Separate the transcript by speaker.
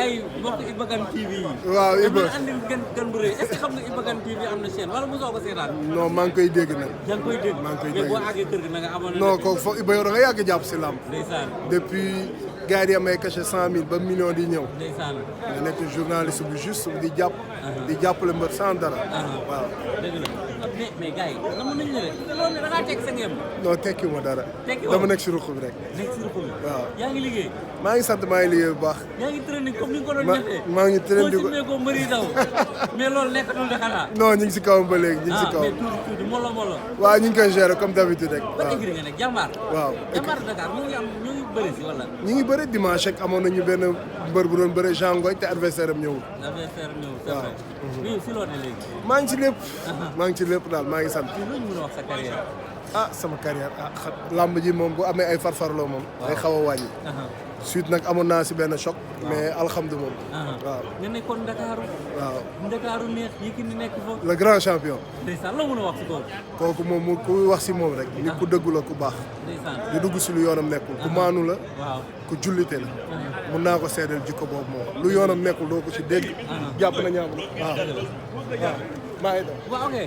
Speaker 1: gars yi mbokk Iba Kane TV yi.
Speaker 2: waaw Iba
Speaker 1: dama andil gan bu rëy est-ce que xam nga Iba Kane TV am na chaîne wala mosoo ko seetaan.
Speaker 2: non maa ngi koy dégg nag.
Speaker 1: yaa ngi koy dégg
Speaker 2: maa ngi koy dégg
Speaker 1: mais boo àggee kër gi na nga amoon.
Speaker 2: non kooku foog Iba yow da nga yàgg jàpp si làmb.
Speaker 1: ndeysaan
Speaker 2: depuis gars yi amay cachet 100 000 ba million di ñëw.
Speaker 1: ndeysaan
Speaker 2: nga nekk journaliste bu juste di jàpp. di jàppale mbër sans dara. waaw.
Speaker 1: dëgg la mais gars yi namoon nañu ne de loolu da ngaa teg sa ngëm.
Speaker 2: non tekki ma dara.
Speaker 1: tekki
Speaker 2: dama nekk si ruq bi rek.
Speaker 1: nekk si ruq bi.
Speaker 2: waaw
Speaker 1: yaa ngi liggéey.
Speaker 2: maa ngi sant maa ngi liggéey bu baax.
Speaker 1: yaa ngi training comme ni nga ko doon defee.
Speaker 2: maa ngi training di ko
Speaker 1: boo ko mbëri daw mais loolu nekkatul de xanaa.
Speaker 2: non ñu ngi si kawam ba léegi ñu ngi si kawam.
Speaker 1: mais tuuti molo molo.
Speaker 2: waaw ñu ngi koy gérer comme d'habitude rek.
Speaker 1: ban écurie nga nekk jàmbaar.
Speaker 2: waaw
Speaker 1: jàmbaar Dakar ñu ngi bëri si wala.
Speaker 2: ñu ngi bëri dimanche rek amoon nañu benn mbër bu doon bëre Jean Ngoy te adversaire am ñëwul.
Speaker 1: adversaire am ñëwul c'est vrai. mais si loolu léegi.
Speaker 2: maa ngi ci lépp. maa ngi ci lépp daal maa ngi sant.
Speaker 1: fii lu ñu mën a wax sa carrière.
Speaker 2: ah sama carrière lamb ji moom bu amee ay farfarloo moom. day xaw a wàññi. suite nag amoon naa si benn choc. mais alhamdulilah moom. waaw
Speaker 1: nga nekkoon Ndakaaru.
Speaker 2: waaw
Speaker 1: Ndakaaru neex Yékini nekk fa.
Speaker 2: le grand champion.
Speaker 1: ndeysaan loo mën a wax si kooku.
Speaker 2: kooku moom mu ku wax si moom rek. nit ku dëggu la ku baax.
Speaker 1: ndeysaan
Speaker 2: di dugg si lu yoonam nekkul. ku maanu la.
Speaker 1: waaw
Speaker 2: ku jullite la. mun naa ko seedeel jikko boobu moom lu yoonam nekkul doo ko ci dégg. jàpp na ñaam waaw. waaw maa ngi doon.
Speaker 1: waaw ok.